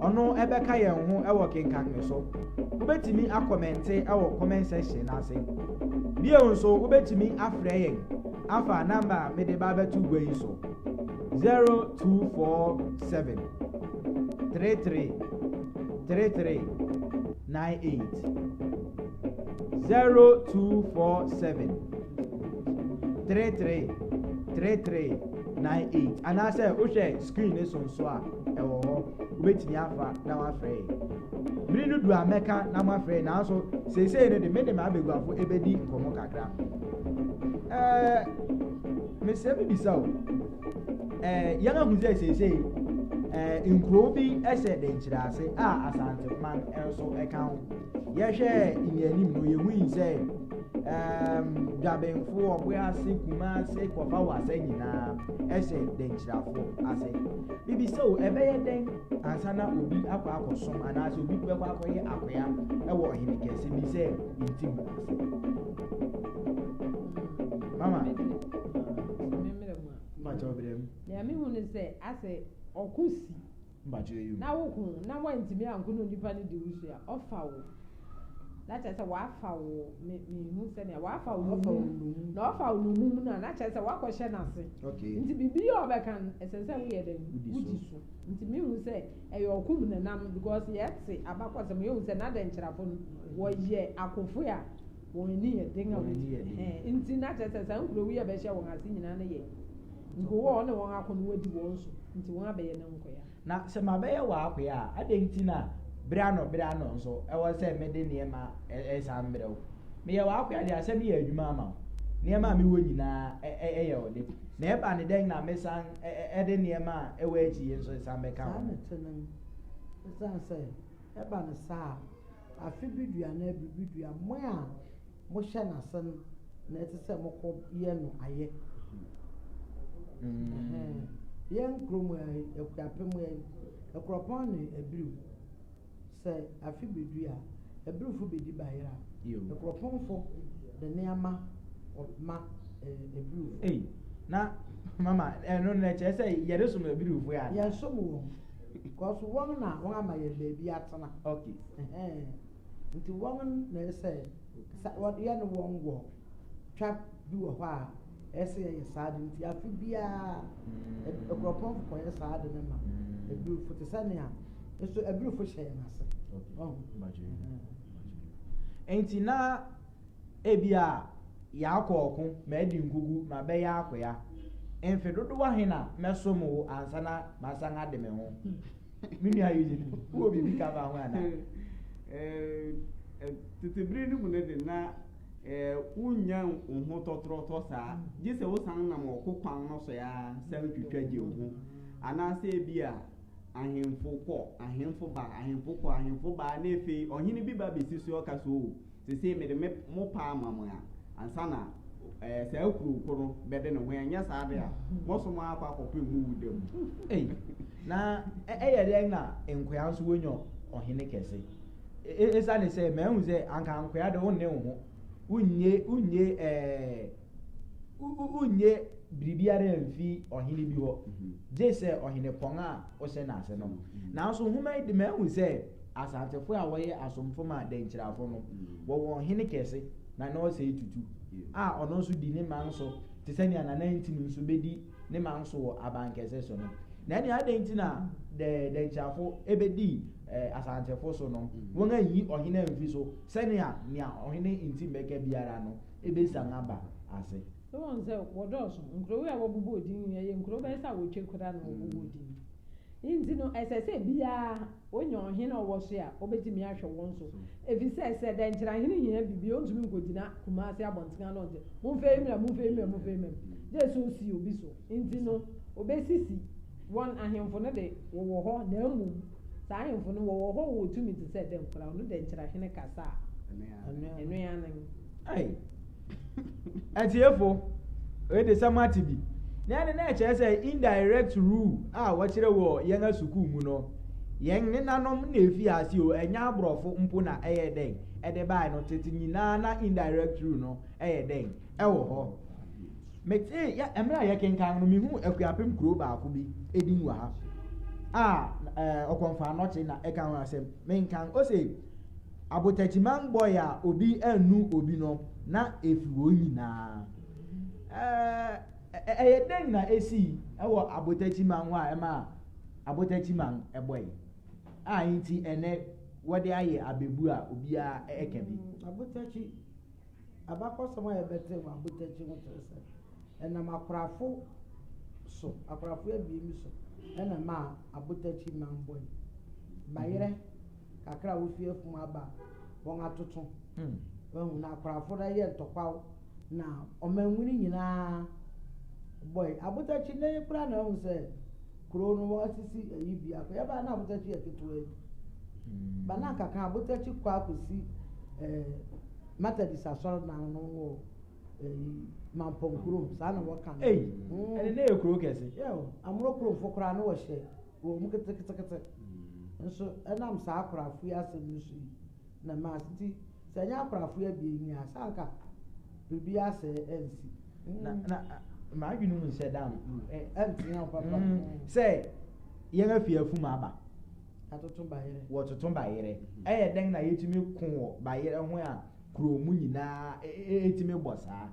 [SPEAKER 1] ɔno ɛbɛka yɛn ho wɔ kenkan so. Wobɛtumi akɔmɛnte wɔ comment section ase. Bio nso, wobɛtumi afrɛ yɛn afa namba a mede ba abɛto gua yi so. 0247 33 33 98 0247 33 33 98 anaasɛ wohwɛ screen ne so nso a ɛwɔ hɔ wobɛtumi afa na wafrɛ yɛ bere no du a mɛka na moafrɛ yɛ nanso seesei no de me ne m'abaguafo ɛbɛdi nkɔmmɔ kakra ɛɛ mesrɛ mebisa o ɛɛ yɛn ahu sɛ seesei ɛɛ nkurow bi hyɛ dɛnkyerɛ ase a Asanteman nso ɛka ho yɛhwɛ nnianim no yɛhu yi sɛ ɛɛm dwabenfo ɔboase kumase kɔfa wasa nyinaa ɛhyɛ dɛnkyerɛfo ase bibi sɛ o ɛbɛyɛ dɛn ansa na obi akɔ akɔsom anaasɛ obi bɛkɔ akɔyɛ akoya ɛwɔ ɔhene kɛse bi sɛ ntim ase mama. Mpakyɛw brɛ mu.
[SPEAKER 4] Nea mehu ne sɛ asɛ ɔko si.
[SPEAKER 1] Mpakyɛw eyi.
[SPEAKER 4] Na woko na wantumi anko na onipa no di wo so a, ɔfa wo. Na kyerɛ sɛ wafa wo me mehu sɛnea wafa wo nnommum. Na ɔfa wo nnommum no a na kyerɛ sɛ wakɔhyɛ n'ase.
[SPEAKER 1] Okay.
[SPEAKER 4] Nti biribi a ɔbɛka no ɛsɛ sɛ woyɛ dɛn? Wodi so. Nti mehu sɛ ɛyɛ ɔko mu na nam because yɛte abakɔsɛm yɛhu sɛ n'adɛnkyerɛfo no wɔyɛ akofo a wɔn ani yɛ den a wɔdi nti na kyerɛ sɛ saa nkurow yi a ɛbɛhyɛ wɔn ase nyinaa no yɛ nkurow a ɔne wɔn ako no wɔadi wɔn so nti wɔn abɛyɛ ne nkoya.
[SPEAKER 1] Na sɛ mabɛyɛ w'akoya a, adɛn nti na bere ano bere ano nso ɛwɔ sɛ mede nneɛma ɛsan brɛ wo? Meyɛ w'akoya deɛ asɛ meyɛ adwuma ama wo. Nneɛma a mewɔ nyinaa ɛyɛ wo de. Na ɛba ne dɛn na mesan ɛde nneɛma a ɛwɔ akyi yi nso san bɛka
[SPEAKER 3] Saa
[SPEAKER 1] ho?
[SPEAKER 3] na ɛte no, ɛsiane sɛ ɛba no saa a, afe bi du anaa biribi du a, mo a mohyɛ n'ase no na ɛte sɛ mokɔ yɛ no ayɛ. Yɛn kurom ha yi, Akuapem ha yi, Akuropɔn ne Abiriw, sɛ afe bɛdu a, Abiriwfo bɛdi bayerɛ a, Akuropɔnfo de nneɛma ma Abiriwfo.
[SPEAKER 1] Ei, na mama ɛno no ɛkyerɛ sɛ yɛde som Abiriwfo yɛ ana?
[SPEAKER 3] Yɛsom wɔn. Because wɔn na wɔn ama yɛn baabi atena.
[SPEAKER 1] Okay.
[SPEAKER 3] Ɛhɛn. Nti wɔn na ɛsɛ sɛ yɛ ne wɔn wɔ twa bi wɔ hɔ a ɛsɛ yɛyɛ saa de nti afe biara Akuropɔnfo kɔyɛ saa de no ma Abirifo te sɛ nea nso Abirifo hyɛ yɛn ase.
[SPEAKER 1] Okay. Nti na Ebia yɛakɔ ɔko, madi nkogu, mabɛyɛ akoa. Mfe dodow ahe na mɛsom wo ansa na masan ade me ho? Me nua Eugene, wowɔ biribi ka fa ho anaa?
[SPEAKER 2] Tete bere no mu no de, na wunnya wo ho tɔtorɔtɔ saa, gye sɛ wosan nam ɔko kwan no so ara san twitwa gye wo ho. Anaasɛ ebia ahemfo kɔ, ahemfo ba, ahemfo kɔ, ahemfo ba, na afei ɔhene bi ba besi so ɔka sɛ, o, Seesei mede me mo paa ama mo a, ansa na ɛɛ saa kurow ko no bɛde ne ho, ɛnyɛ saa de a, mɔsom ara akɔ akɔpem mo wu da mu.
[SPEAKER 1] Ei, na ɛyɛ dɛn na nkoa nso wonya ɔhene kɛse? Esiane sɛ mahu sɛ anka nkoa de wonne wo ho, wonnye wonnye ɛɛ wonnye biribiara mfi ɔhene bi hɔ, gye sɛ ɔhene pɔn a wohyɛ n'ase no. Nanso nhoma yi de mahu sɛ Asantefo a wɔyɛ asomfo ma Denkyirafo no, wɔwɔ ɔhene kɛse, Nana Osei Tutu, a ɔno nso di ne man so te sɛ nea Nana Ntim nso bedi ne man so wɔ Abankɛse so no. Na ɛnea adɛn nti na Denkyirafo bedi Asantefo so no, wɔanyi ɔhene amfi so sɛnea nea ɔhene Ntim bɛka biara no ebesian aba ase?
[SPEAKER 4] So woahu sɛ wɔdɔɔso? Nkurow yi a wɔbobɔɔ din yi, ɛyɛ nkurow bɛyɛ sɛ awotwe koraa na wɔbobɔɔ din yi. Enti no, ɛsɛ sɛ biara Wonya ɔhene a ɔwɔ so a, obetumi ahwɛ wɔn so. Efisɛ sɛ dɛnkyerɛhene hia biribi a, ontumi nkogyina Kumasi abɔnten ano nse, Momfa yi mmra, momfa yi mmra, momfa yi mmra. Gye sɛ osi obi so. Enti no, obesisi wɔn ahemfo no de, wɔwɔ hɔ, na mmom saa ahemfo no, wɔwɔ hɔ wɔ tumi te sɛ dɛn koraa? Ɔno dɛnkyerɛhene kasa a, ɛno ara ne.
[SPEAKER 1] Ei! Atiefo, wei de sɛ moate bi. Na ɛno na ɛkyerɛ sɛ indirect rule a wɔkyerɛ wɔ yɛn asukuu mu no, Yɛn nenanom na efi ase o, ɛnyɛ aborɔfo mpo na ɛyɛ dɛn ɛde bae no, tete nyinaa na indirect rule no ɛyɛ dɛn ɛwɔ hɔ. Metee yɛ mmerɛ a yɛkenkan no, mehuu Akuapem kuro baako bi edin wɔ ha a ɛɛ Ɔkɔmfo Anɔkye na ɛka ho asɛm. Menkan, ose Abotakyiman boy a obi annu obi no, na efi wɔn nyinaa. Ɛɛ ɛyɛ dɛn na esii wɔ Abotakyiman hɔ a ɛmaa Abotakyiman bɔe a nti ɛnnɛ wɔde ayɛ abebu a obiara ka bi?
[SPEAKER 3] Abotakyi, abakɔsɛm a yɛbɛtee wɔ Abotakyi ho kyerɛ sɛ ɛnam akorafo so, akorafo abien bi so na ɛmaa Abotakyi man bɔe. Bayerɛ kakra a wofi afum aba a wɔatoto. Wahu, na akorafo no yɛ ntɔkwaw na ɔmanmu no nyinaa bɔe. Abotakyi nnɛ yi koraa na ahu sɛ kurow no wɔasisi ayi biako. Yɛbaa na Abotakyi yɛ ketewa bi. Ba na anka kan Abotakyi kɔ akɔsi eh, Methodist asɔredan no wɔ eh, Mampɔn kurom. Saa na wɔka no.
[SPEAKER 1] Ei, ɛne na ɛyɛ kuro kɛse.
[SPEAKER 3] Yeah, Amoro kuromfo koraa na wɔhyɛ wɔn mu ketekete. Nso ɛnam saa akorafo yi asɛm no so yi na ɛmaa nti sɛ ɛnyɛ akorafo yi abien yi a, sɛ anka biribi asɛe ansi.
[SPEAKER 1] Na na m'adwene mu nsɛ da
[SPEAKER 3] ɛntena ho papa.
[SPEAKER 1] Sɛ yɛn afi afum aba.
[SPEAKER 3] Atoto bayerɛ.
[SPEAKER 1] Wɔtoto bayerɛ. Ɛyɛ dɛn na yɛtumi ko wɔ bayerɛ ho a kuro mu nyinaa ɛtumi bɔ saa?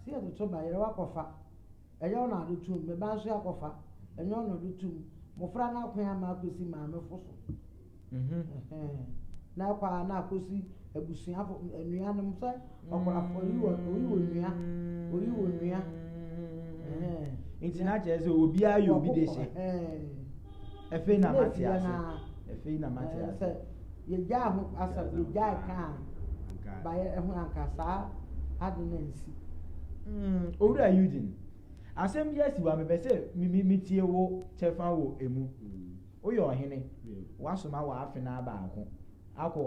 [SPEAKER 3] Sɛ yɛtoto bayerɛ wakɔfa. Ɛnyɛ wo na ɔde tom, me ba nso akɔfa, ɛnyɛ ɔno na ɔde tom. Mmofra no ako ama akɔsi maamefo so. Na ɛkɔ a na akɔsi abusuafo, anuanom sɛ ɔkorafo, oyi wɔ oyi wɔ nua, oyi wɔ nua.
[SPEAKER 1] Nti na kyerɛ sɛ obiara yɛ obi de hyɛ. Afei na mate ase. Afei na mate ase.
[SPEAKER 3] Sɛ yɛgyaa ho asɛm, yɛgyaa ka a, bayɛ ɛho anka saa ade no ansi.
[SPEAKER 1] Owura Eugene, asɛm bi asi hɔ a mepɛ sɛ metie wo kyɛfa wɔ emu. Woyɛ ɔhene, woasoma w'afenaa baako akɔ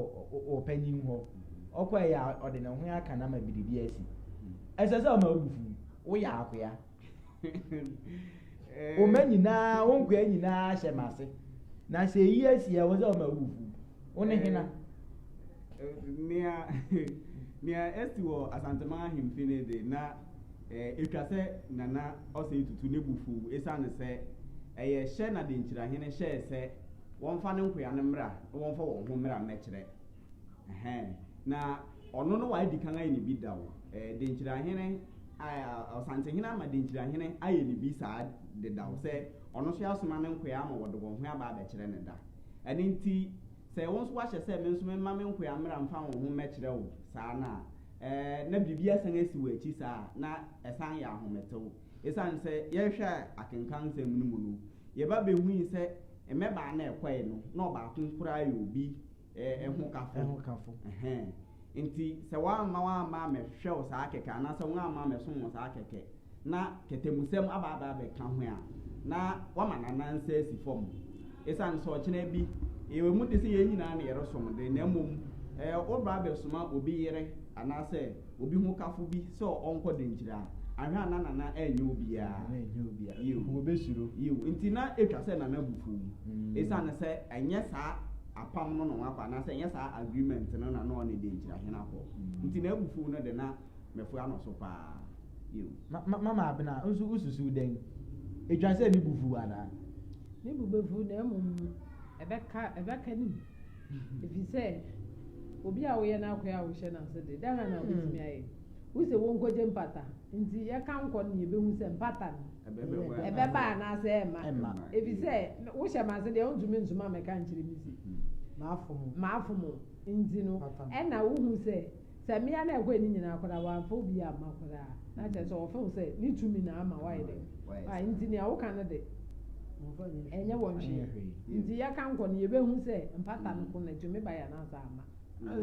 [SPEAKER 1] ɔpanyin hɔ. Ɔkɔeɛ a ɔde ne ho aka no ama biribi asi. Ɛsɛ sɛ ɔma wo bo fuw. Woyɛ akoa. Wo mma nyinaa, wo nkoa nyinaa hyɛ m'ase. Na sɛ eyi asi a, ɛwɔ sɛ ɔma wo bo fuw. Wo ne hena?
[SPEAKER 2] Nea nea asi wɔ Asanteman ahemfi no de, na etwa sɛ Nana Osei Tutu ne bo fuw esiane sɛ ɛyɛ hyɛ na Denkyirahene hyɛe sɛ wɔmfa ne nkoa no mmra na wɔmfa wɔn ho mmra mmɛkyerɛ. Ɛhɛn. Na ɔno no wadi kan ayɛ ne bi da o. Denkyirahene, Ɔsantehene ama Denkyirahene ayɛ ne bi saa dedaw sɛ ɔno nso asoma ne nkoa ama wɔde wɔn ho aba abɛkyerɛ no da. Ɛno nti, sɛ wo nso woahyɛ sɛ me nso memma me nkoa mmra mfa wɔn ho mmɛkyerɛ wo saa no a, ɛɛ, na biribi asan asi w'akyi saa a, na ɛsan yɛ ahometew. Esiane sɛ yɛhwɛ akenkan nsɛm no mu no, yɛba behui sɛ mmɛbaa no a ɛkɔe no, na ɔbaako koraa yɛ obi hokafo. Ɛhɛn. Nti sɛ wɔamma wɔamma ammɛhwɛ wo saa kɛkɛ anaasɛ wɔamma ammɛsom wo saa kɛkɛ na kɛtɛmusɛm aba aba abɛka ho a, na woama n'anan nsa asi fam. Esiane sɛ ɔkyena bi, ɛwɔ mu de sɛ yɛn nyinaa na yɛresom de, na mmom woba abɛsoma obi yere anaasɛ obi hokafo bi sɛ ɔnkɔ denkyiri a, anhwɛ a na Nana anyɛ obiara.
[SPEAKER 1] Yiw. Wɔbɛsuro.
[SPEAKER 2] Yiw. Nti na etwa sɛ Nana bo fuw. Esiane sɛ ɛnyɛ saa apam no na wɔakɔ anaasɛ ɛnyɛ saa agreement no na na ɔne Denkyirahene akɔ nti n'abufuw no de na mafua no so paa. Yiw.
[SPEAKER 1] Ma, ma, Mama Abena, wo nso wususuw dɛn? Etwa sɛ ne bo fuw anaa?
[SPEAKER 4] Ne bo befuw na mmom ɛbɛka, ɛbɛka ne mu. Efisɛ obi a woyɛ n'akoa a wohyɛ n'ase de, dɛn ara na obetumi ayɛ? Wose wonkogye mpata, nti yɛka nkɔ no na yebehu sɛ mpata no ɛbɛba anaasɛ ɛmma. Efisɛ wohyɛ m'ase deɛ wontumi nsoma mmɛka nkyerɛ me se mafom wo. Nti no, ɛna wohu sɛ, sɛ mmea no a ɛkɔe no nyinaa koraa wɔamfa obi amma koraa, na kyerɛ sɛ wɔfeel sɛ ne tumi na ama woayɛ dɛn? Wayɛ. Nti nea woka no de, ɛnyɛ wɔn hwee. Nti yɛka nkɔ no yebehu sɛ mpata no ko no ɛtumi bae anaasɛ amma.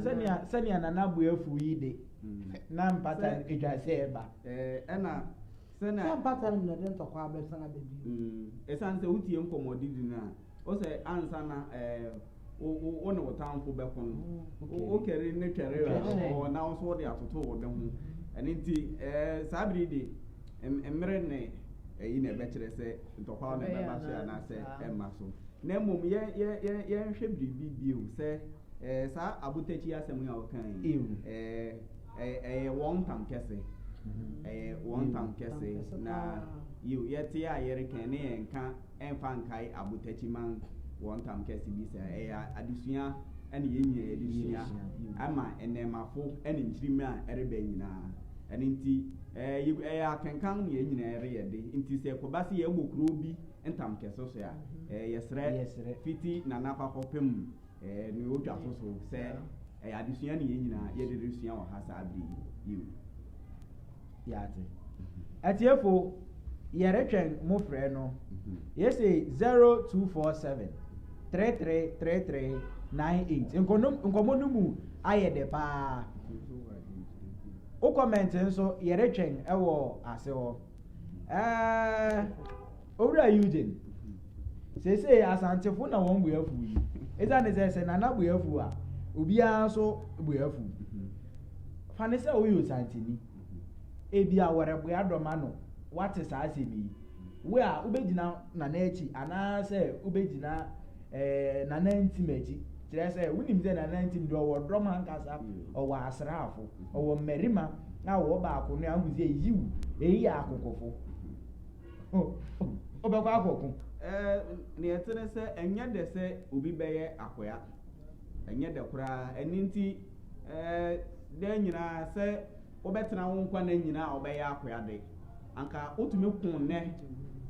[SPEAKER 1] Sɛnea sɛnea Nana bo afuw yi de, na mpata no etwa sɛ ɛba.
[SPEAKER 2] Ɛna sɛnea.
[SPEAKER 3] Sɛ mpata no na ɛde ntɔkwa abɛsan aba bio.
[SPEAKER 2] Ɛsiane sɛ wotie nkɔmmɔdidi no a, wosɛ ansa na wo ne wo tamfo bɛko no, wokari ne twɛre a na wo nso wode atoto wo de ho. Ɛno nti saa bere yi de, mmere ne. ɛyi na ɛbɛkyerɛ sɛ ntɔkwaw na
[SPEAKER 4] Ɛbɛyɛ
[SPEAKER 2] ɛbɛba so
[SPEAKER 4] anaa
[SPEAKER 2] anaasɛ
[SPEAKER 4] saa.
[SPEAKER 2] Ɛmma so. Na mmom yɛnhwɛ biribi bio sɛ saa abotakyi asɛm yi a wɔka yi,
[SPEAKER 1] Ew.
[SPEAKER 2] ɛyɛ wɔn ntam kɛse, ɛyɛ wɔn ntam kɛse.
[SPEAKER 3] Tam kɛse
[SPEAKER 2] Na
[SPEAKER 3] paa.
[SPEAKER 2] yiw, yɛte a yɛreka ne yɛnka ɛmfa nkae abotakyi man wɔn ntam kɛse bi sɛ ɛyɛ adesua ɛne yɛn nyinaa yɛde sua
[SPEAKER 1] Yɛsua, yiw.
[SPEAKER 2] Ama nnɛɛmafo ɛne nkyirima a ɛreba nyinaa. Ɛno nti ɛyɛ akenkan ne yɛn nyinaa yɛreyɛ de nti sɛ kɔba sɛ yɛbɔ kuro bi ntam kɛse so a, yɛsrɛ
[SPEAKER 1] Yɛsrɛ.
[SPEAKER 2] Fiti nana fakɔpem nea otwa so sɛ ɛyɛ adesua ne yɛn nyinaa yɛde resua wɔ ha saa bere yi, yiw.
[SPEAKER 1] Yɛate. Atiefo, yɛretwɛn mo frɛ no. Yɛsɛ 0247 3333 98. Nkɔmmɔ no mu ayɛ dɛ paa. Wo comment nso yɛretwɛn ɛwɔ ase hɔ. Owura Eugene, seesei Asantefo na wɔn bu afu yi. Ɛsiane sɛ nana bu afu a, obiara nso bu afu. Fa ne sɛ woyɛ Osanteni. Ebi a wɔreboa dɔm ano, wate saa asɛm yi. Wo a wobɛgyina nana akyi anaasɛ wobɛgyina nana ntim akyi. Kyerɛ sɛ wonim sɛ nana ntim deɛ ɔwɔ dɔm ankasa, ɔwɔ asraafo, ɔwɔ mmarima a wɔwɔ baako no ahu sɛ yiw, eyi yɛ akokofo. Wobɛkɔ akɔko.
[SPEAKER 2] Nea ɛte ne sɛ ɛnyɛ dɛ sɛ obi bɛyɛ akoa. Ɛnyɛ dɛ koraa. Ɛno nti dɛn nyinaa sɛ wobɛtena wo nkwa na nyinaa a wobɛyɛ akoa de. Anka wotumi ko nnɛ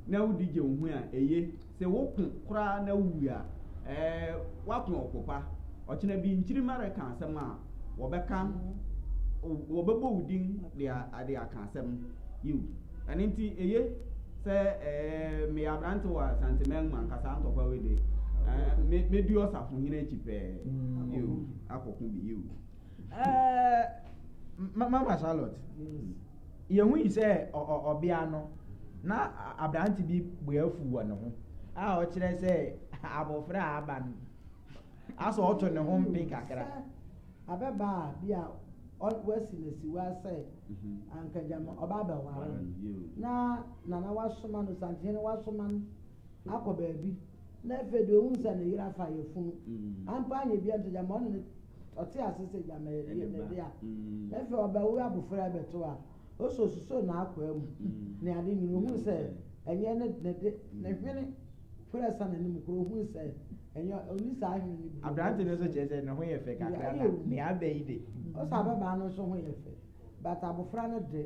[SPEAKER 2] na wodi gye wo ho a eye. Sɛ woko koraa na wowu a, woako ɔko pa. Ɔkyena bi nkyirima reka asɛm a wɔbɛka, wɔbɛbɔ wo din de aka asɛm. Yiw. Ɛno nti eye sɛ meyɛ aberante wɔ Asanteman mu ankasa ntɔkwa wei de, medi ɔsafohene akyi pɛɛ. Yiw, akɔko bi, yiw.
[SPEAKER 1] Mama Charlotte, yɛhu yi sɛ ɔbea no na aberante bi bu afu wɔ ne ho a ɔkyerɛ sɛ abɔfra a aba no asɛ ɔto ne ho mpe kakra.
[SPEAKER 3] Abɛbaa bi a wasi n'asiwa sɛ anka gyama ɔba abɛware na nana wasoma no, Santehene wasoma no akɔ baabi na afei deɛ ohun sɛ ne yere afa yɛ funu ampa anyɛ bi nto gyama ɔne ne ɔte ase sɛ gyama yɛ deɛ ne de a na afei ɔbɛwo abɔfra bɛto a ɔsɔ soso n'akɔa mu ne ade nyina ohun sɛ ɛnyɛ ne de ne hwene kura sa n'anim kuro ohun sɛ ɛnyɛ oni saa hwene no bi.
[SPEAKER 1] Aberante no nso kyerɛ sɛ ne ho yɛ fɛ kakra na nea aba yi de.
[SPEAKER 3] Ɔsɛ ababaa no nso ho yɛ fɛ, but abɔfra no de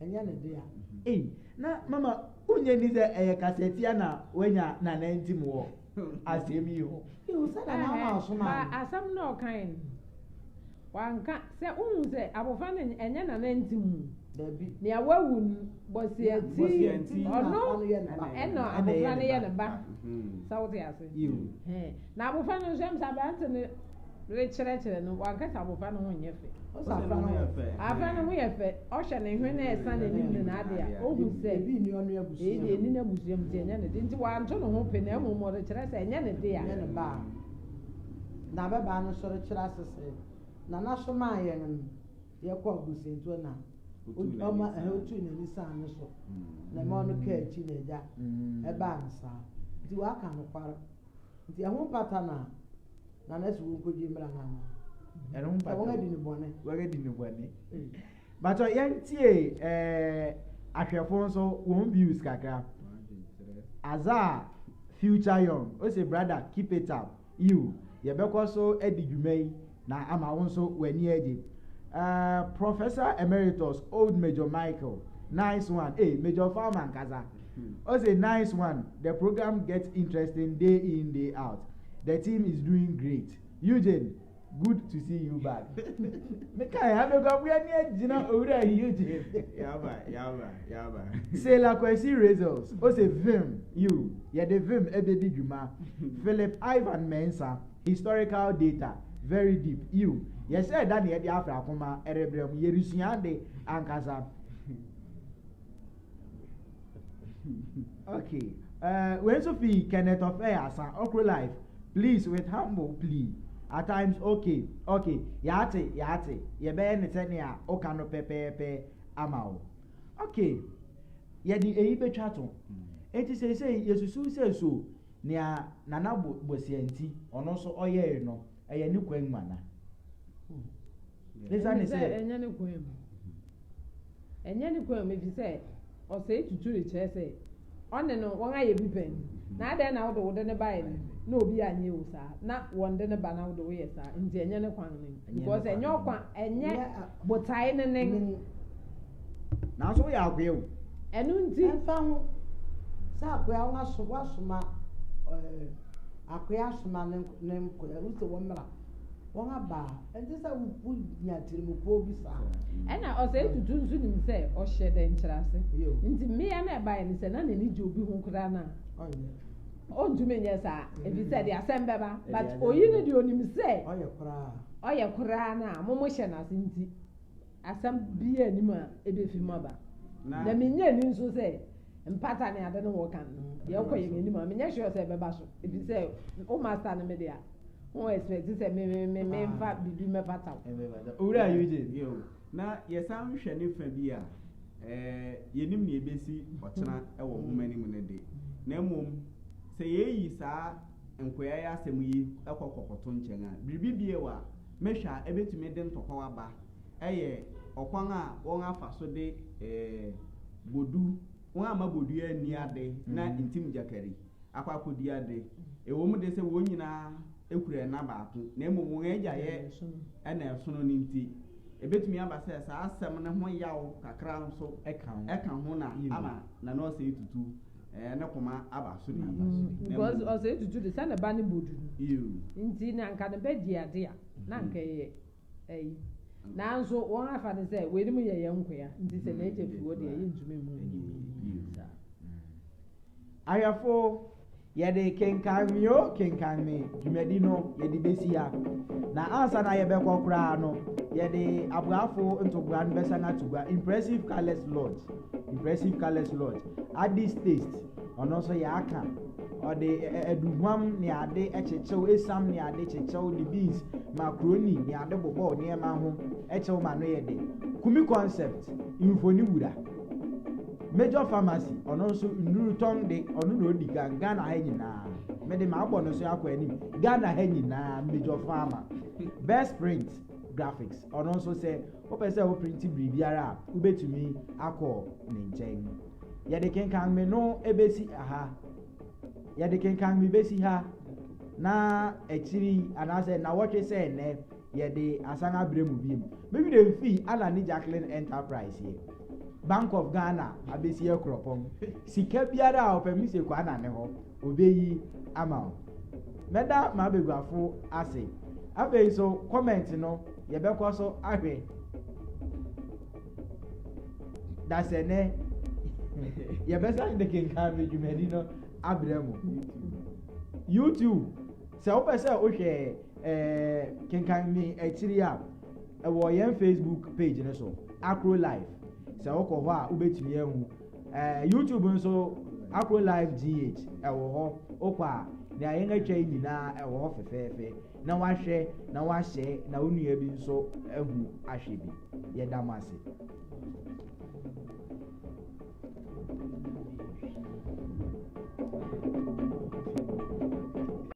[SPEAKER 3] ɛnyɛ ne de a.
[SPEAKER 1] Ei, na mama wonyɛ ni sɛ ɛyɛ kasatia na wanya nana ntim wɔ asɛm yi ho.
[SPEAKER 3] Iwu sɛ nana ama ɔsoma
[SPEAKER 4] Ba
[SPEAKER 3] no.
[SPEAKER 4] Asɛm na ɔkan no, wanka sɛ wohu sɛ abɔfra no ɛnyɛ nana ntim mu.
[SPEAKER 3] Dabi.
[SPEAKER 4] Nea wawu no, Bɔsianti,
[SPEAKER 2] Bɔsianti.
[SPEAKER 4] ɔno
[SPEAKER 3] Ɔno yɛ ne ba.
[SPEAKER 4] ɛna
[SPEAKER 1] Ɛna
[SPEAKER 4] abɔfra
[SPEAKER 1] ɛyɛ
[SPEAKER 4] no
[SPEAKER 1] ne
[SPEAKER 4] yɛ
[SPEAKER 1] ba.
[SPEAKER 4] ne ba. Sɛ wote ase.
[SPEAKER 1] Yiw.
[SPEAKER 4] Hɛn. Na abɔfra no nso ɛm sɛ aberante no rekyerɛkyerɛ no, wanka sɛ abɔfra no ho nyɛ fɛ.
[SPEAKER 3] Ɔsɛ abɔfra no ho yɛ
[SPEAKER 2] fɛ.
[SPEAKER 4] Abɔfra no ho yɛ fɛ. Ɔhyɛ ne hwene a ɛsa n'anim ne n'ade a, ohu sɛ
[SPEAKER 3] Ebi ni ɔno abusua.
[SPEAKER 4] Eyi deɛ ɛni n'abusua mu nti ɛnyɛ ne de. Nti wanto ne ho pe na mmom ɔrekyerɛ sɛ ɛnyɛ ne de a.
[SPEAKER 3] Ɛnyɛ ne ba a. Na ababaa no nso rekyerɛ ase sɛ nana so maa yɛn no, yɛkɔ abusuantuo na
[SPEAKER 2] Otuu n'ani
[SPEAKER 3] ɔma
[SPEAKER 2] saa.
[SPEAKER 3] Ɛhɛ otuu n'ani saa no so. Na ɛma ɔno kaa akyi na agya ɛbaa no saa. Nti waka nokware. Nti ɛho mpata na nana si wɔn nkɔgye mmra nana.
[SPEAKER 1] Ɛno ho mpata.
[SPEAKER 3] Sɛ wɔn adi ne bɔne.
[SPEAKER 1] Wɔn adi ne bɔne. Bàtɔ yɛntie ahwɛfo nso wɔn views kakra. Azar Future Young ose, "Brother, keep it up." Yiw, yɛbɛkɔ so adi dwuma yi na ama wo nso w'ani agye. Professor Emeritus Old Major Michael, "Nice one." Hey, Major Farmer nkasa. Ose, "Nice one. The program gets interesting day in, day out. The team is doing great. Eugene, good to see you back." Meka ya abegwafo ani agyina owura Eugene.
[SPEAKER 2] Yaba, yaba, yaba.
[SPEAKER 1] Sailor Kwesi Rezels ose, "Vim you, yɛde vim ebedi dwuma." Philip Ivan Mensa, "Historical data, very deep." You yɛhyɛ da na yɛde afra akoma ɛrebrɛ mu, yɛresua de ankasa. Okay, wei nso fi Kenneth Ɔfɛ Asa Okro Life, "Please, with humble plea at times." Okay, yɛate, yɛate, yɛbɛyɛ ne sɛnea ɔka no pɛpɛɛpɛ ama wo. Okay. Yɛde eyi betwa to. Enti seesei yesusuw sɛ so nea Nana Bosia nti ɔno nso ɔyɛe no, ɛyɛ ne kwan mu ana? Esiane sɛ.
[SPEAKER 4] Ɛnyɛ ne kwan mu. Ɛnyɛ ne kwan mu efisɛ ɔsɛe tutu rekyerɛ sɛ ɔne no wɔn ayɛ bi pɛn. Na adɛn na wode wo de no baeɛ no na obi anyɛ wo saa na wɔn de no ba na wode woyɛ saa nti ɛnyɛ ne kwan no because ɛnyɛ ɔkwan ɛnyɛ botae ne nen.
[SPEAKER 1] Nanso woyɛ akoa o.
[SPEAKER 4] Ɛno nti.
[SPEAKER 3] Ɛmfa ho sɛ akoa wasoma ɛɛ akoa asoma ne ne nkoa wosɛ wɔn mmra. Wɔn aba a, ɛnsɛ sɛ wonya tirimupɔw bi saa.
[SPEAKER 4] Ɛna Ɔsɛe Tutu nso nim sɛ ɔhyɛ dɛ nkyerɛase. Nti mmea no a ɛbaeɛ no sɛ na n'ani gye obi ho koraa no a, ɔntumi nyɛ saa efisɛ de asɛm bɛba. But oyi no deɛ onim sɛ ɔyɛ koraa no a, mo mohyɛ no ase nti asɛm biara nnim a ɛbɛfi mu aba. Na menyɛ ni nso sɛ mpata ne ade no wɔka no, deɛ ɔkɔ yɛn anim a menyɛ sure sɛ ɛbɛba so efisɛ wo master no me dea. Wo expect sɛ me me me me nfa biribi mɛpata wo.
[SPEAKER 1] Owura Eugene.
[SPEAKER 2] Yo, na yɛsan hwɛ ne fa bi a, ɛɛ, yɛnim nea ebesi ɔkyena wɔ nwoma no mu no de, na mmom sɛ yɛyi saa nkoa yi asɛm yi kɔ kɔkɔto nkyɛn a, biribi bio a mehwɛ a ebetumi de ntɔkwaw aba yɛ ɔkwan a wɔafa so de ɛɛ, bodu, wɔamma bodu anni ade na ntim gyakari. akɔ akɔdi ade. Ɛwom de sɛ wɔn nyinaa kura ɛna baako, na mmom wɔn agya yɛ ɛna ɛsono no nti, ɛbɛtumi aba sɛ saa asɛm no ho yaw kakra nso ka ho na ama Nana Osei Tutu ne koma aba so de yi.
[SPEAKER 4] Because Osei Tutu de, sɛ ne ba no bɔ du no nti, na anka ne ba di ade a, na anka ɛyɛ ayi. Nanso wɔn afa no sɛ weinom yɛ yɛn nkoa, nti sɛ n'agya fi hɔ deɛ yɛntumi mmu no saa.
[SPEAKER 1] Ahwɛfo, yɛde Kenkan Me O Kenkan Me dwumadi no yɛde besi ha. Na ansa na yɛbɛkɔ koraa no, yɛde aboafo ntoboa no bɛsan ato gua. Impressive Colours Lodge, Impressive Colours Lodge, Addis Taste, ɔno nso yɛaka. Ɔde aduhuam ne ade kyekyew, esiam ne ade kyekyew, ne beans, macaroni ne ade bobɔw nneɛma ho kyew ma no yɛ dɛ. Kumi Concept, mfoni wura. Major Pharmacy, ɔno nso nnuru tɔn de, ɔno na odi kan Ghana ha nyinaa. Mede m'abɔ no so akɔ anim. Ghana ha nyinaa, Major Pharma. Best Print Graphics, ɔno nso sɛ wopɛ sɛ wo printi biribiara a, wobɛtumi akɔ ne nkyɛn. Yɛde kenkan me no bɛsi ha. Yɛde kenkan me bɛsi ha na akyiri anaasɛ nnawɔtwe sɛ nnɛ yɛde asan abrɛ mu bio. Me werɛ mfii Anna ne Jacqueline Enterprise yɛ. Bank of Ghana abɛsi Akuropɔn. Sika biara a ɔpɛ me sɛ kɔ Anna ne hɔ, ɔbɛyi ama wo. Mɛda m'abaguafo ase. Afei nso comment no yɛbɛkɔ so ahwɛ. Dasɛ nɛ yɛbɛsan de kenkan me dwumadi no abrɛ mo. YouTube, sɛ wopɛ sɛ wohwɛ ɛɛ kenkan me akyiri a, ɛwɔ yɛn Facebook page no so, Acro Live. Sɛ wokɔ hɔ a wobɛtumi ahu. Ɛɛ YouTube nso Acro Live GH ɛwɔ hɔ. Wokɔ a nea yɛn atwa yi nyinaa ɛwɔ hɔ fɛfɛɛfɛ. Na wahwɛ na wahyɛ na wo nua bi nso ahu ahwɛ bi. Yɛda mo ase.